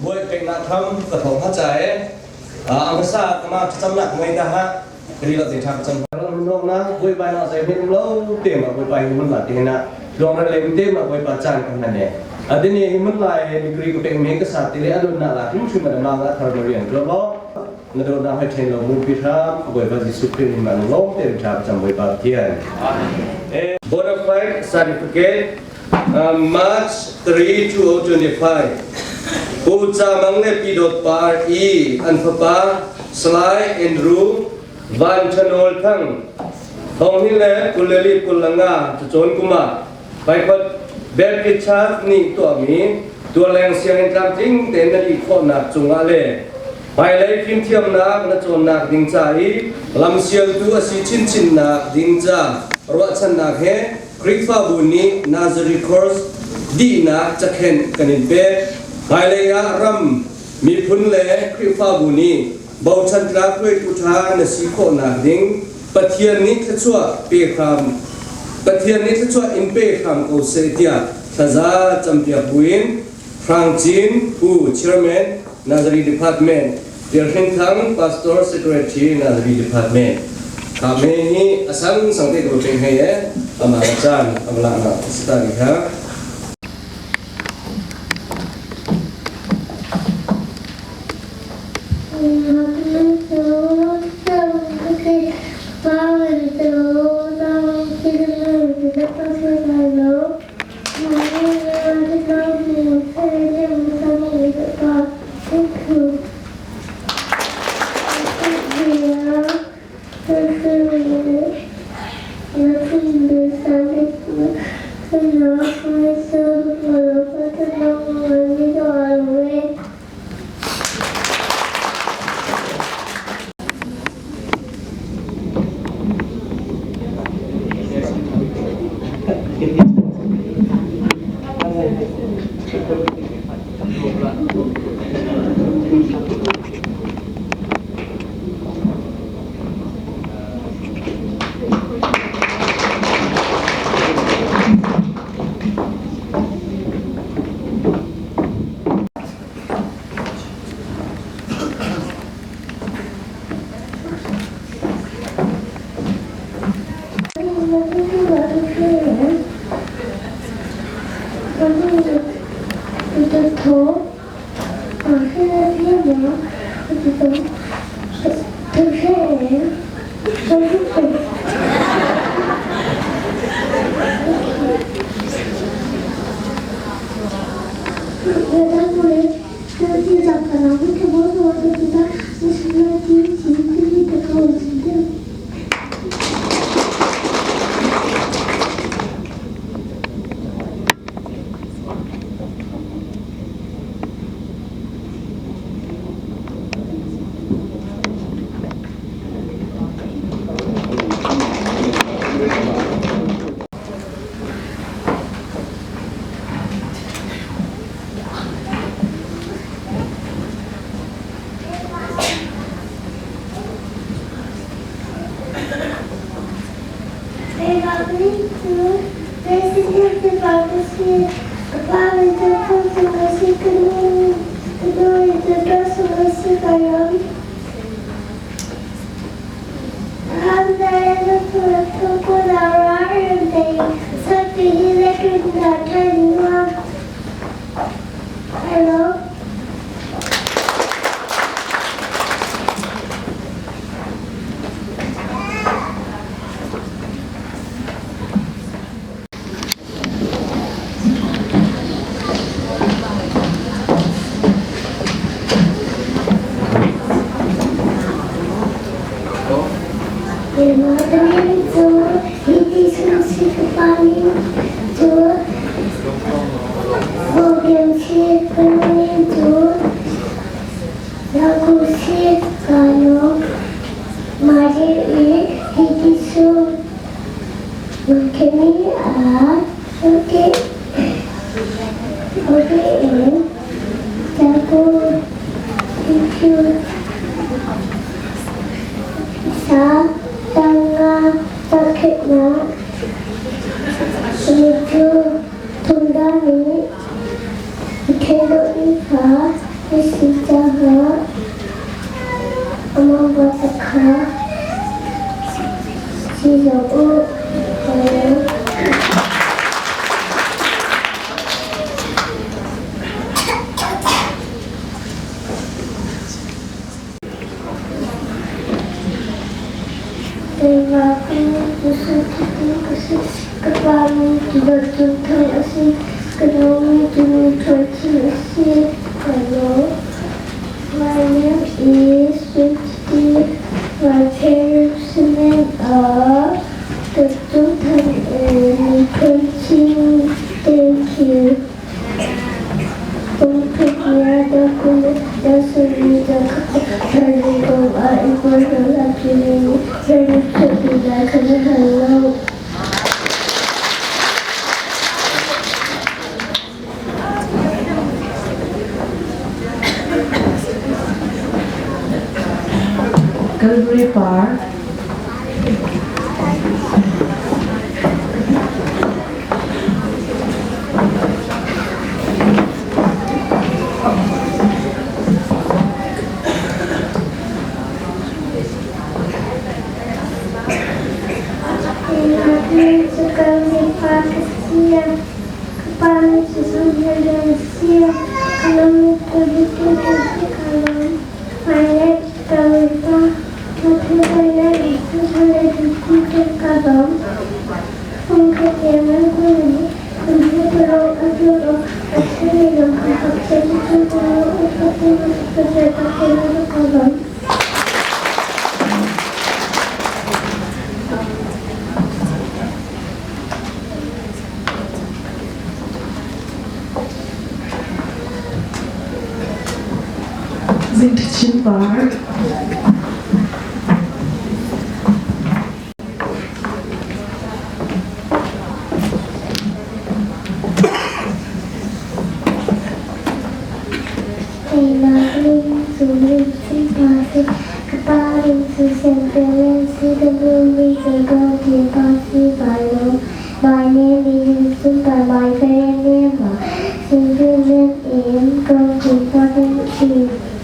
Buai peknak tham ka thong ha cha e. A hmasa kama thlacamnak ngei ta ha. Kali lo te tha ka cam. Ram na buai bai na zai hin lo te ma buai pai mun la te na. Long ra lem te ma buai pa chan kan na ne. Adini hi mun lai degree ko pek me ka sa te le alun na la hrim hrim ma ma nga thar rian lo lo. Na do na hai then lo mun pi hram buai pa Jesu Christ ni man lo te tha cam buai pa Pathian. Bona fide certificate March 3, 2025 Pu Ca Mang le Pi Dawt Par i an fapa Salai Andrew Van Thanol Thang Thong hi le kuleli kullanga cacawn kum ah Paikhat Baptist Church nih tuahmi tualleng sianginn tlamtling tein na dih khawhnak cungah le hmailei fimthiamnak na cawnnak ding ca i lamsialtu a si chinchinnak ding ca ruahchannak he Khrihfabu nih Nazareth Course dihnak cakhenh kan in pek. Hmailei ah ram, miphun le Khrihfabu nih bochan tlak hruaitu ṭha na si khawhnak ding Pathian nih thluachuah pe hram Pathian nih thluachuah in pe hram ko seh tiah thlaza campiak buin Hrang Cin Pu Chairman Nazareth Department Tial Hrin Thang Pastor Secretary Nazareth Department Kha me hi a sang sang te ko peng hei e ama caan amla na sita ni kha. Ka si caah amah va kha si lo u. Ka pa min cu Dawt Cung Thang a si. Ka nu min cu Nu Ṭhuai Chin a si. Hello. My name is Sweetie. My parents' name are Dawt Cung Thang and Nu Ṭhuai Chin. Thank you. Calvary Park. Zingṭhachin Par. My name is Super. My parents name are Simpleman and 2017.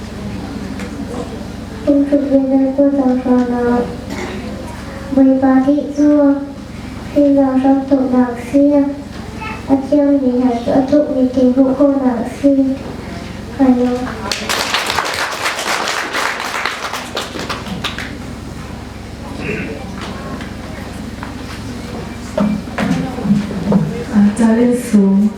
Bawipa nih cu fimnak hramthawknak a si. A thiangmi hna cu a thukmi thil hmuh khawhnak a si. Kai lawm. Talent Sung.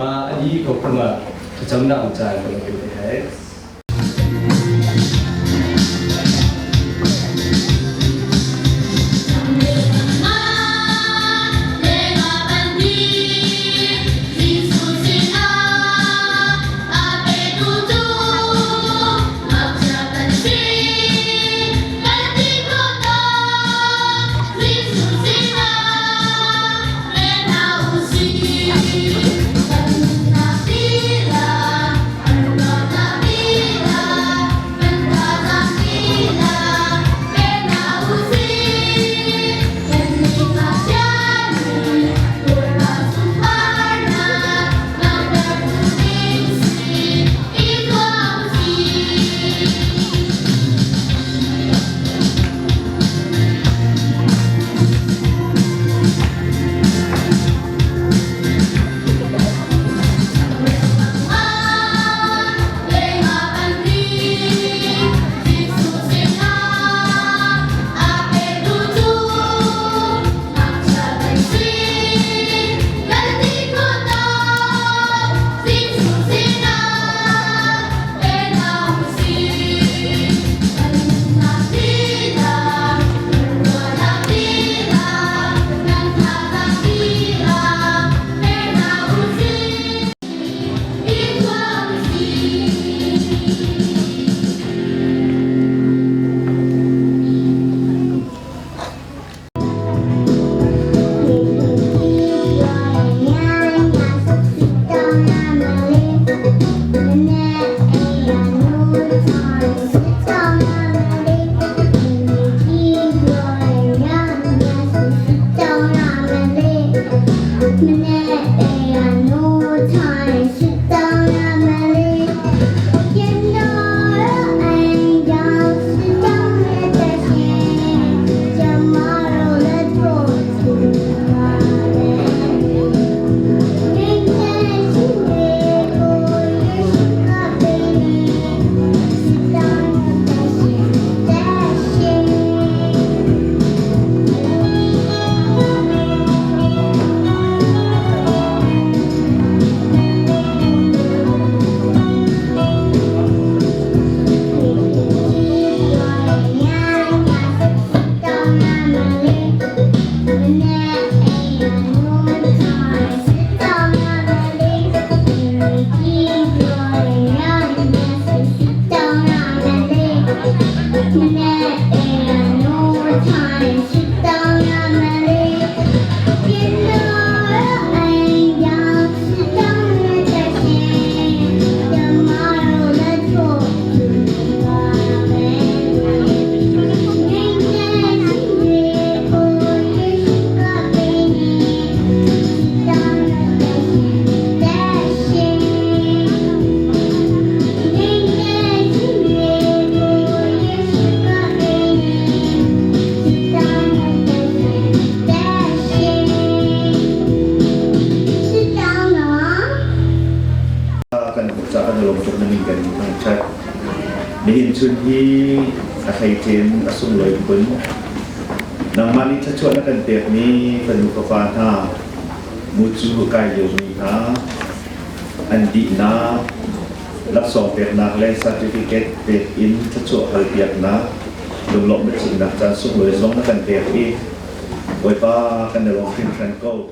Ma adi ko kuma thlacamnak caan kan pe te hai. Kan ca kan lawm tuk na min kan thangṭhat. Nihin chun hi a hleice in a sunglawi phun. Nangmah nih thluachuah na kan pekmi fanu fapa hna, mucu a kai liomi hna, an dihnak, laksawng peknak le certificate pek in thluachuah halpiaknak, lunglawmh na chimnak caan sunglawi zong na kan pek i Bawipa kan i lawm hringhran ko.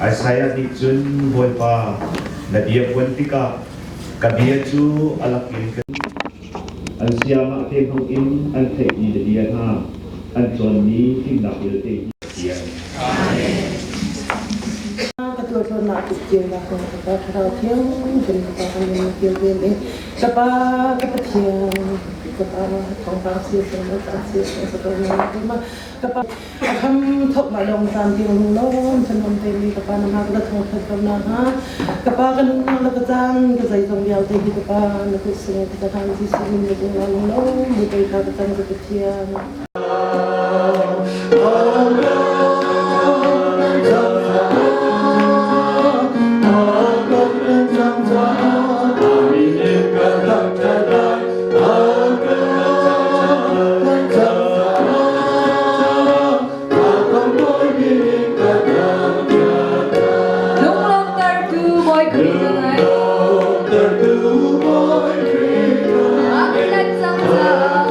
Isaiah nih cun Bawipa, na bia phuan tikah ka bia cu a lakin ka An sayamah te hmang in an theihmi na bia hna, an cawnmi fimnak vialte hi Pathian. Ka tuahtawnnak tuk cio-nak kong ka pa thlarau thiang kan ka pa kan in kil ven i ka pa ka Pathian ka pa thawngpang si seh ta si seh sa ko na ka pa A kham thok ma dong caan tiang lunglawm thanuam te mi ka pa na ma ka thong that ko na ha ka pa ka nunnak le ka caan ka zeizong vialte hi ka pa na kut sung ka caan Jesuh min na cung ah lunglawm mu te kha ka cam ka Pathian. Lunglawmhtertu Bawi Khrih na ngai. A kan cang caah.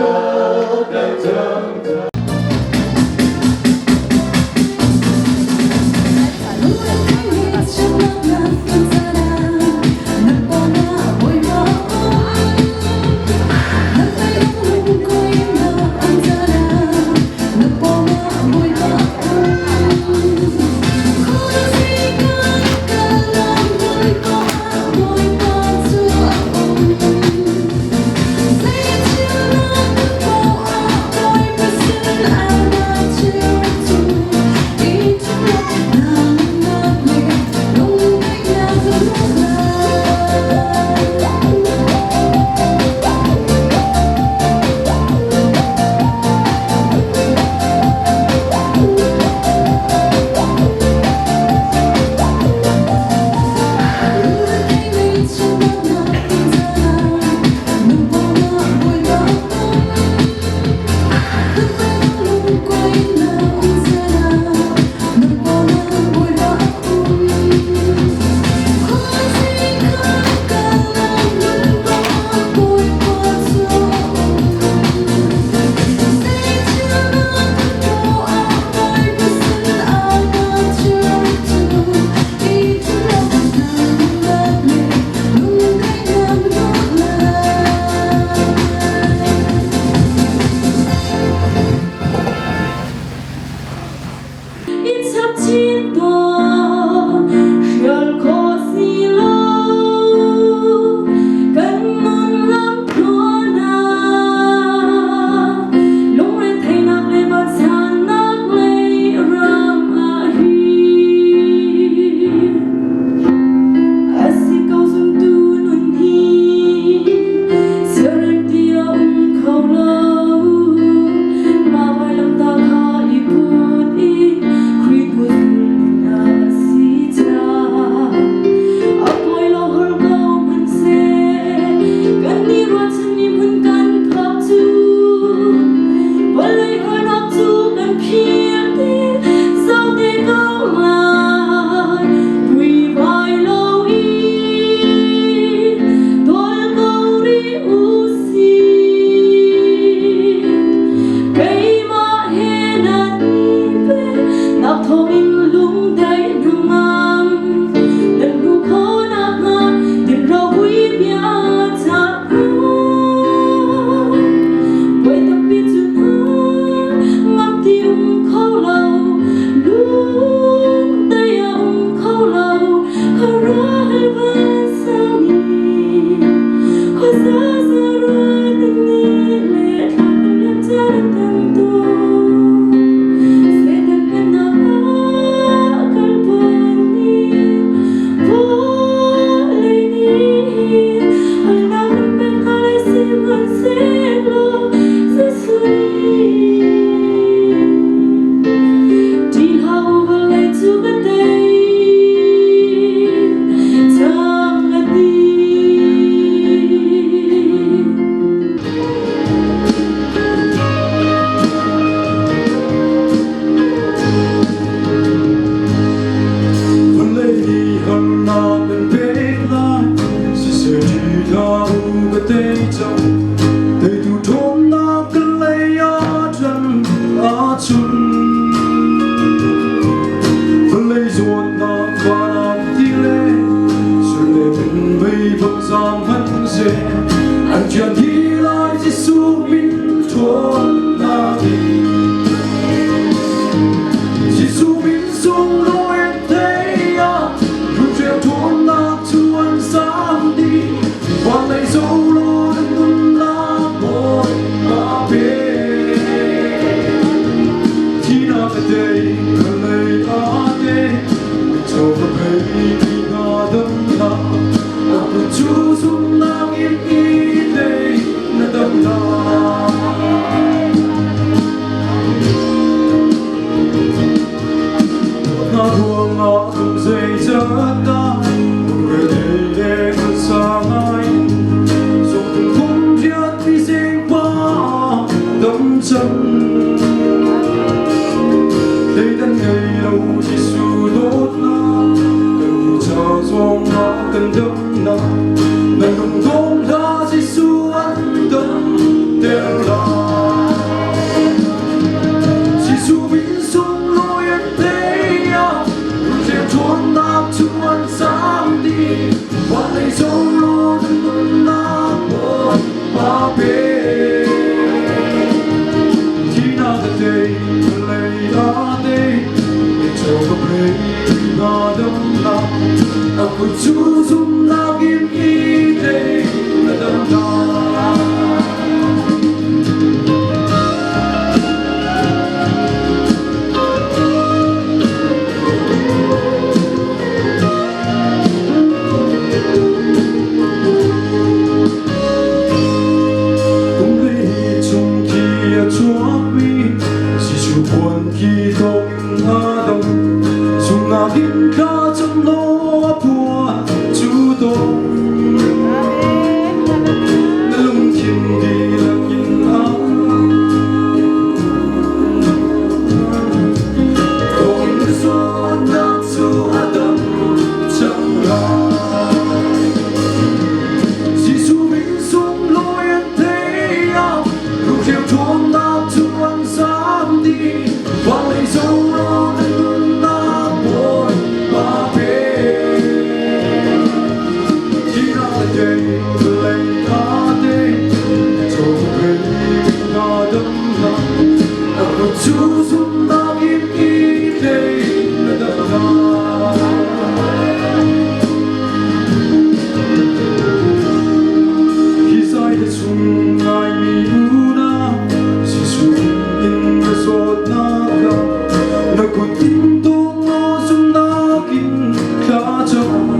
Damnak kan pek lai Siseh ṭih hlah u ka tei cang Teitu ṭhawnnak kan lei ah ṭan ahcun Vawlei zawtnak vanah ti le sur le minmei bang zaam hmanhseh an thian dih lai Jesuh min ṭhawnnak in. Jesuh min sunglawi an thei ah rulhreu ṭhawnnak cu an zaam dih. Van lei zoh law na nunnak Bawipa pe. Thihnak a tei, vawlei a tei, mitcaw ka phei ti hna damnak. A kut cu zumhnak in i tlei na dam lai. Na ruangah kum zeicahdah rethei le khuasa ngai zung kum riat mi zingpa dam cang. Thleidan ngei lo Jesuh dawtnak kan i ca zongah kan damnak na lungdong hlah Jesuh an dam ter lai. Jesuh min sunglawi an thei ah rulhreu ṭhawnnak cu an zaam dih. Van lei zoh law na nunnak Bawipa pe. Thihnak a tei, vawlei a tei, mitcaw ka phei hna damnak. A kut cu zumhnak in i tlei na dam lai. Kum hleihnih chung khi a chuakmi Jesuh puan khi thawngin a dong. Zumhnak in thla cam law a phuan cu dong. Na lungthin dihlak in au. Thawngin na zawtnak cu a dam cang lai. Jesuh min sunglawi an thei ah rukhreu ṭhawnnak cu an zaam dih. Vawlei zorawn an nunnak Bawipa pe. Thihnak le tei, vawlei aa tei, chaw na damnak. A kut cu zumhnak in i tlei na damnak. Hi zai te chung ngaimi unau, Jesuh in na zawtnak ah na kut in tung law zumhnak in thla cam.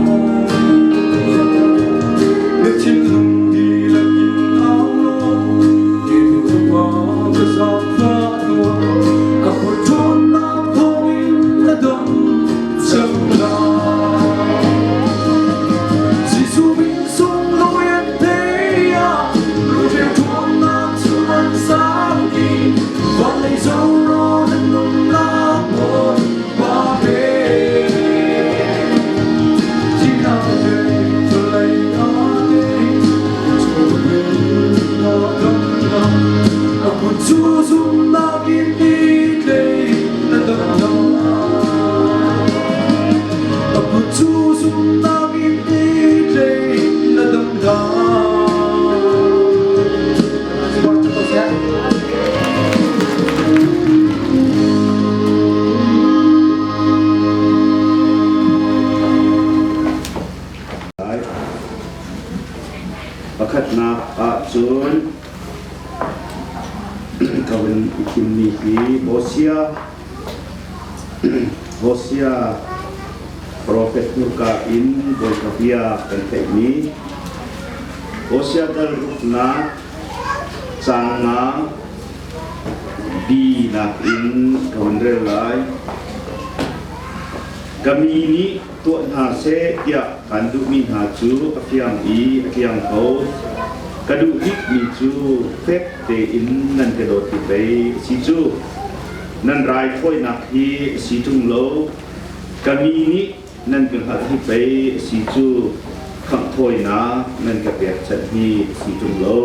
Na thinlung dihlak in au law, Jehovah ka zaangfah tuah, a kut ṭhawnnak thawngin na dam cang lai. Jesuh min sunglawi an thei ah rulhreu ṭhawnnak cu an sang i vawlei zorawn an nunnak Bawipa pe. Thihnak le vawlei aa tei, na damnak. A kut cu zumhnak in i tlei na damnak. A kut cu zumhnak in i tlei na dam lai. Pakhatnak ahcun ka vun i thimmi hi Hosea Hosea profet hmurka in Bawipa bia kan theihmi Hosea dal ruknak caang nga bi nakin ka hun rel lai. Ka mi nih tuah hna seh tiah kaan duhmi hna cu a fiang i a tliang ko. Ka duh bikmi cu fek tein nan ka dawt hi pei a si cu. Nan raithawinak hi a si ṭung lo. Ka mi nih nan ka hngalh hi pei a si cu, khangh thawinak nan ka pekchanh hi a si ṭung lo.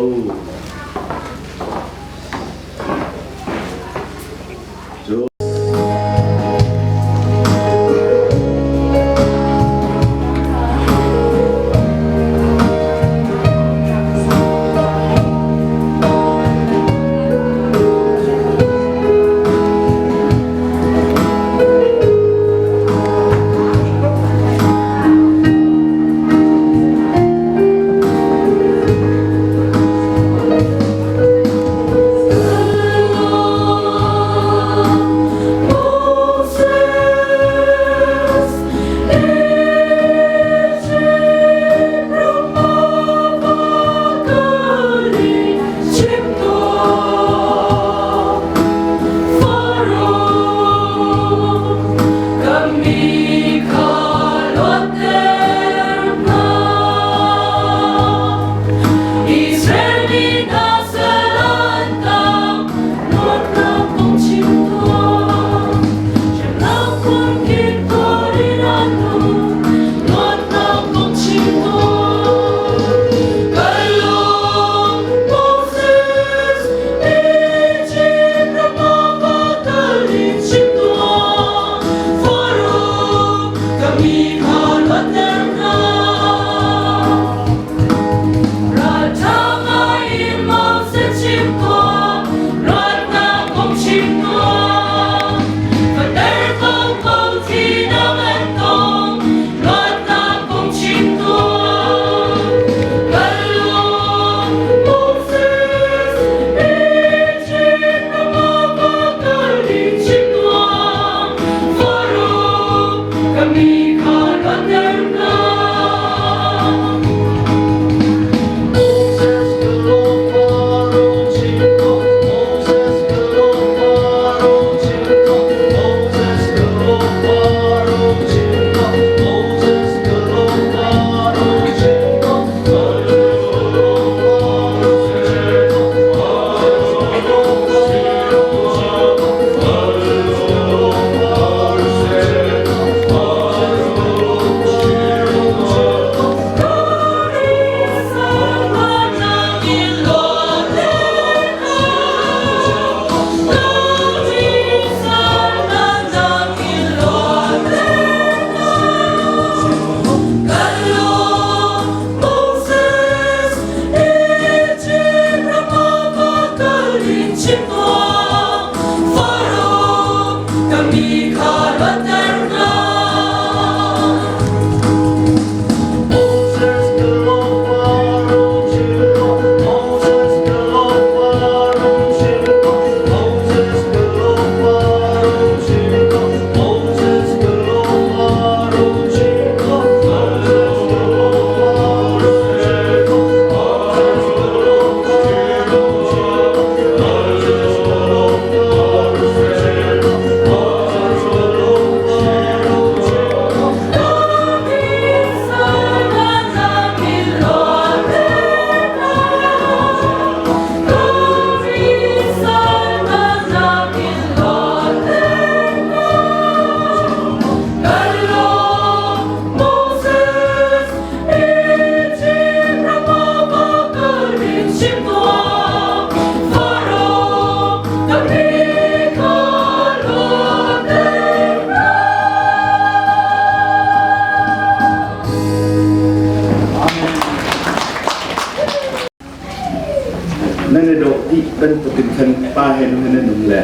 Nan i dawh dih bantukin khan pa he nu he nan um le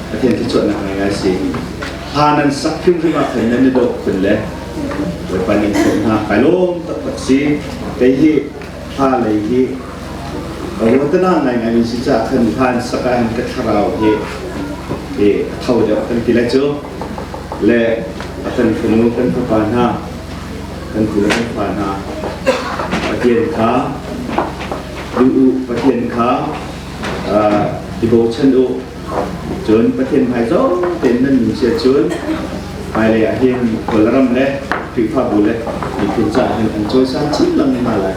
Pathian thluachuahnak ngaingai si. Hla nan sak hrimhrim ah khan nan i dawh khun le Bawipa ning sawm hna kai lawm taktak si. Kei hi hla lei hi ruatana ngaingai mi si caah khan hla an sak ah hin ka thlarau hi hi a tho deuh kan ti lai cu. Le a kan fanu kan fapa hna kan tu le kan fa hna Pathian kha duh u, Pathian kha i bochan u. Cun Pathian hmai zong tein nan nun sia cun hmailei ah hin Kawlram le Khrihfabu le miphun caah hin an cawisan chin lengmang hna lai.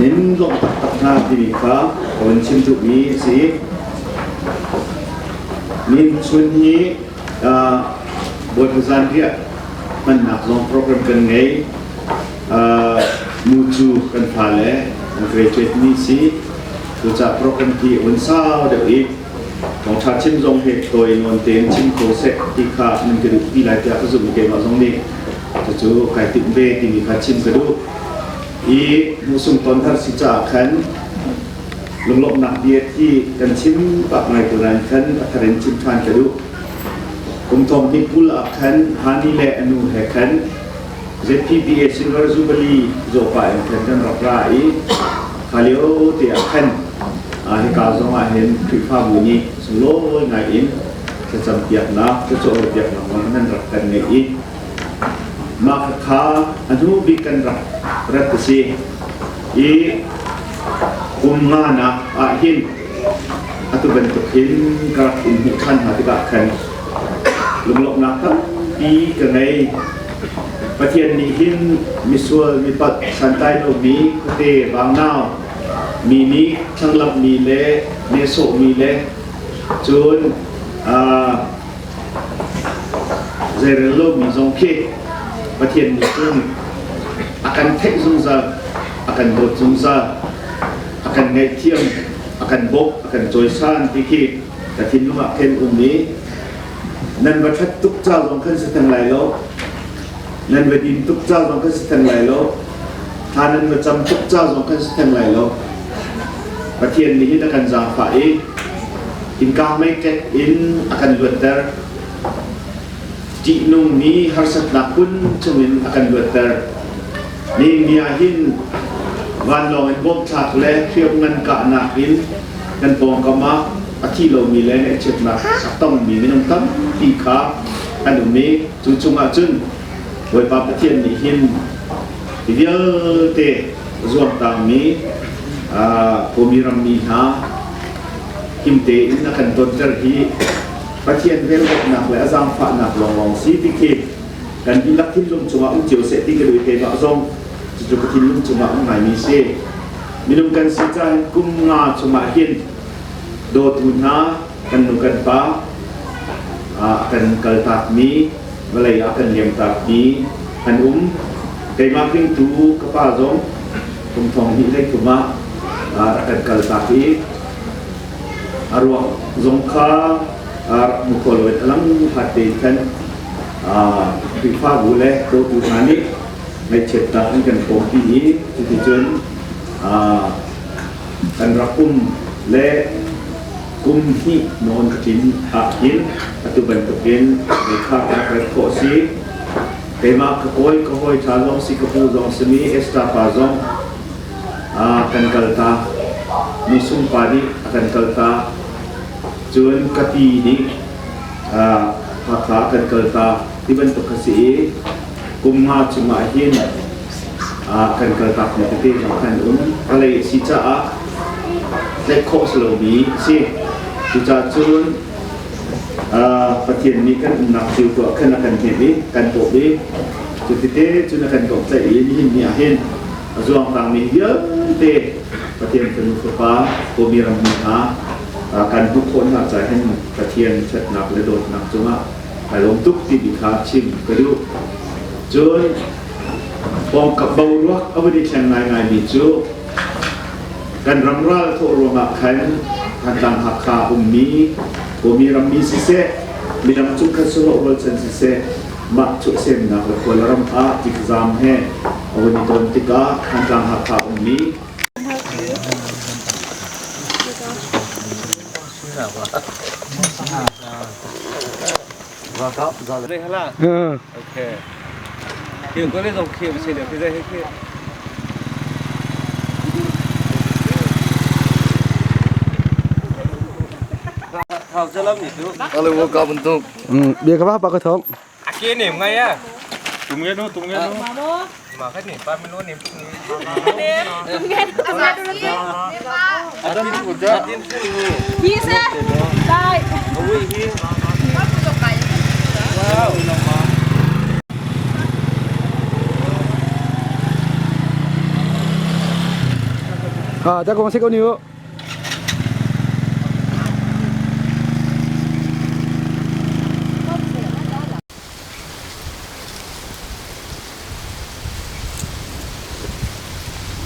Nin lawmh taktak hna timi kha ka vun chim duhmi a si. Nin chun hi Bawipa zanriah. Hmannak zong program kan ngei. Mucu kan fale an graduate mi si. Cucaah program hi vun sau deuh i thawngṭha chim zong hi tawi nawn tein chim kho seh ti kha nan ka duh pi lai tiah ka zumh i keimah zong nih cucu kai timh ve timi kha chim ka duh. I hmusung ton har si caah khan lunglawmhnak bia khi kan chim bak ngai ko nain khan a thar in chim ṭhan ka duh. Kum thong hnih 20 ah khan Hani le a nu he khan ZPBA Silver Jubilee zawpa in khan kan rak ra i kha lio te ah khan hika zong ah hin Khrihfabu nih sunglawi ngai in thlacam piaknak, thlacawl piaknak zong nan rak kan ngeih i mah kha a hnu bik kan rak rat a si i kum nga nak ah hin atu bantuk hin ka rak in hmuh ṭhan hna tikah khan lunglawmhnak tampi ka ngei. Pathian nih hin misual mipat santlai lomi khuate vangnau mi nih thlanglamhmi le nehsawhmi le cun zeirel lomi zong khi Pathian nih cun a kan theih zungzal, a kan dawt zungzal, a kan ngaihthiam, a kan bawmh, a kan cawisan ti khi ka thinlung ah khin um i nan va ṭhat tuk ca zong khan si theng lai lo, nan va din tuk ca zong khan si theng lai lo, thla nan va cam tuk ca zong khan si theng lai lo. Pathian nih hin a kan zaangfah i innka meikek in a kan luatter. Ṭihnungmi harsatnak phun chungin a kan luatter. Nihin ni ah hin vanlawng in bawmthlak le hriamngan kahnak in kan pawngkam ah a thi lomi le ngaihchiatnak a tongmi minung tampi kha an um i cu chungah cun Bawipa Pathian nih hin hi vialte zuamtangmi Kawmi rammi hna him tein a kan tonter hi Pathian velngeihnak le a zaangfahnak lawnglawng si ti khi kan dihlak thinlung cungah um cio seh ti ka duh i keimah zong cucu ka thinlung cungah um ngaimi si. Minung kan si caah hin kum nga chungah hin dawtu hna kan nu kan pa a kan kaltakmi vawlei ah kan liamtakmi an um. Keimah hringtu ka pa zong kum thong hnih hlei thum ah a kan kaltak i a ruak zong kha rak hmu kho loin a lang hlat tein khan Khrihfabu le dawtu hna nih ngaihchiatnak an kan hrawmpi i cuticun kan rak um le kum hnih nawn ka tlin ah hin atu bantukin meikha ka rak ret khawh si. Keimah ka kawi ka hawi ṭha zong si ka pu zong simi Esther pa zong a kan kalta. Nusung pa nih a kan kalta. Cun ka pi nih Hakha a kan kalta ti bantuk kha si i kum nga chungah hin kan kaltak mi tete zong khan um. Palei a si caah tlaih khawh si lomi a si. Cucaah cun Pathian nih kan umnak cio tuah khan a kan hnemh i kan bawmh i cutite cun a kan bawmhtlaih i nihin ni ah hin a zuangtangmi vialte Pathian fanu fapa Kawmi rammi hna kan hmuh khawh hna caah hin Pathian ṭhatnak le dawtnak cungah kai lawm tuk timi kha chim ka duh. Cun pawngkap boruak a vun i thleng ngaingaimi cu kan ram ral thawh ruangah khan Thantlang Hakha ummi Kawmi rammi siseh midang chungkhat sahlawh rualchan siseh mah chuahsemnak le Kawlram ah tikzam he a vun i ton tikah Thantlang Hakha ummi Okay. Khi ko le zong khi ba se le khi zai khi. Thau jalam ni tu. Ale wo ka bentuk. Bia ka ba pa ka thong. Ake nem ngai a. Tum nge no, tum nge no. Ma khat ni pa milo nem ni. Ha, ta ko masih kau ni.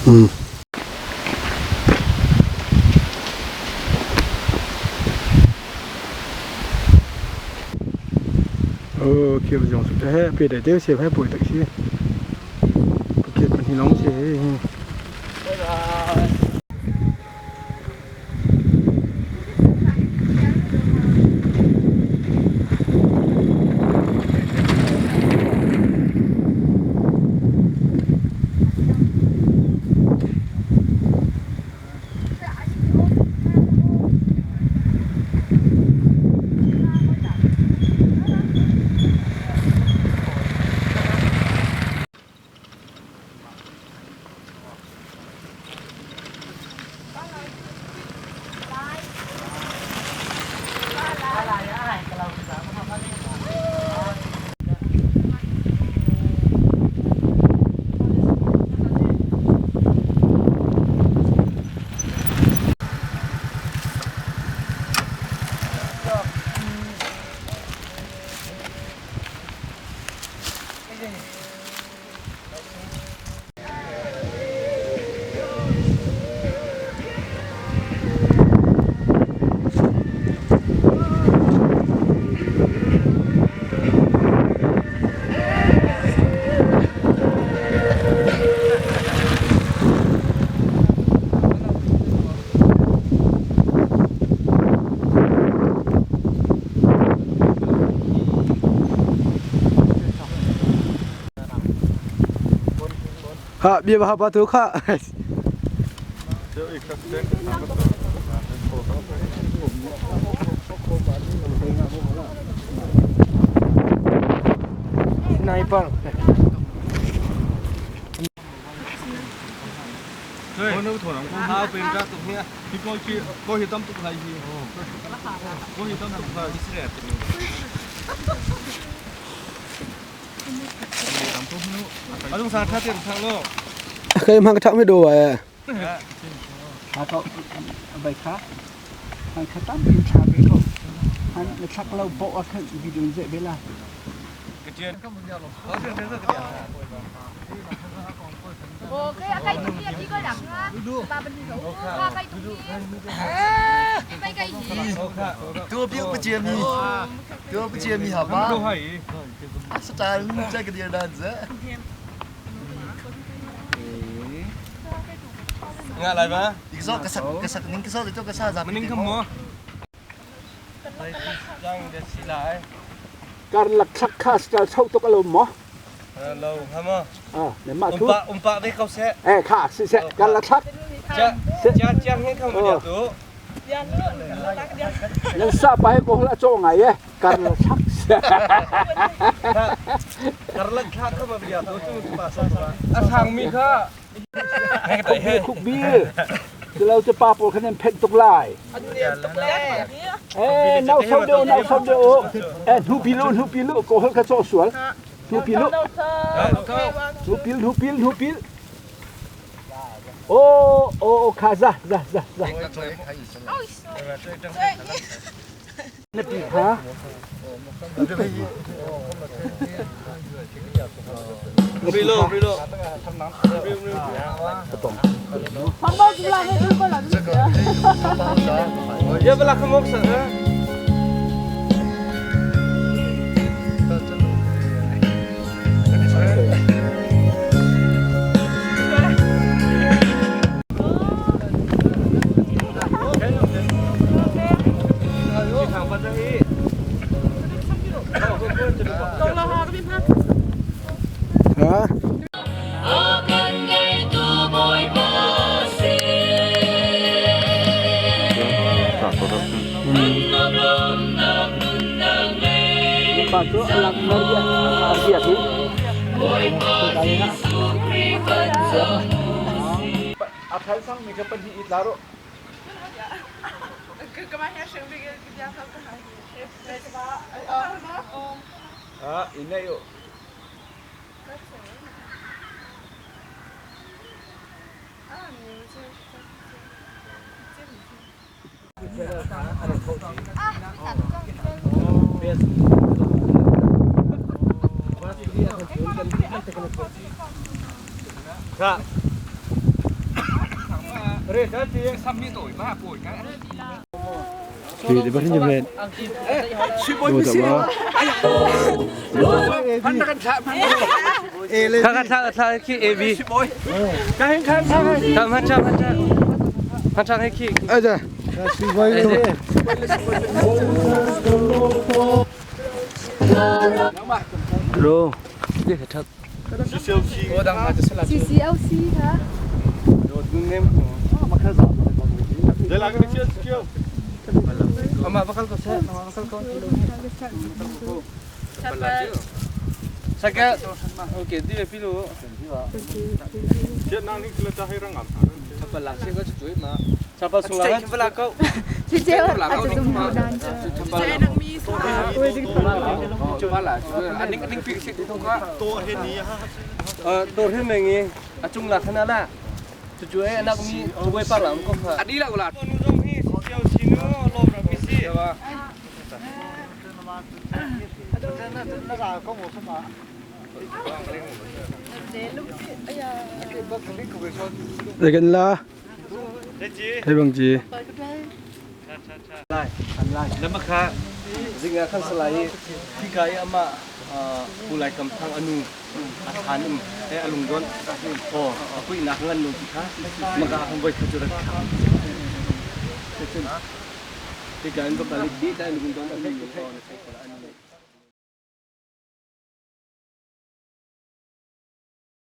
Oh, kêu dòng sụp thế, phía để tiêu xem hết buổi tự xí. Kia mình nóng xí. Ha, bia ba pa tu kha. Sniper. Cái mang cái thằng mới đồ à. Nga lại ba? Kar lak thak kha stal chau tok alo mo. Lâu ha mo. À, để mà thu. Umpa umpa ve kau se. Eh, kha si se kar lak thak. Cha cha cha nghe không mà tu. Nan sa pa he ko la cho ngai e. Kar lak thak. Kar lak thak không mà bây tu tu pa sa sa. A thang mi kha. Nghe cái tai he. Khúc bi. Từ lâu cho pa po khan phet tok lai. Eh, nau sau đeo, nau sau đeo. Eh, nu pi lu, ko hol ka cho sual. Nu pi lu. Nu pil, nu pil, nu pil. Oh, oh, kha za, za, za, za. Nè pi kha. Rilo, rilo. Ya bela kemok sa. Hả? Pa tu alak maria Asia tu. Athai sang mi ka pan hi it laro. Ah, ina yo. CCLC 哈。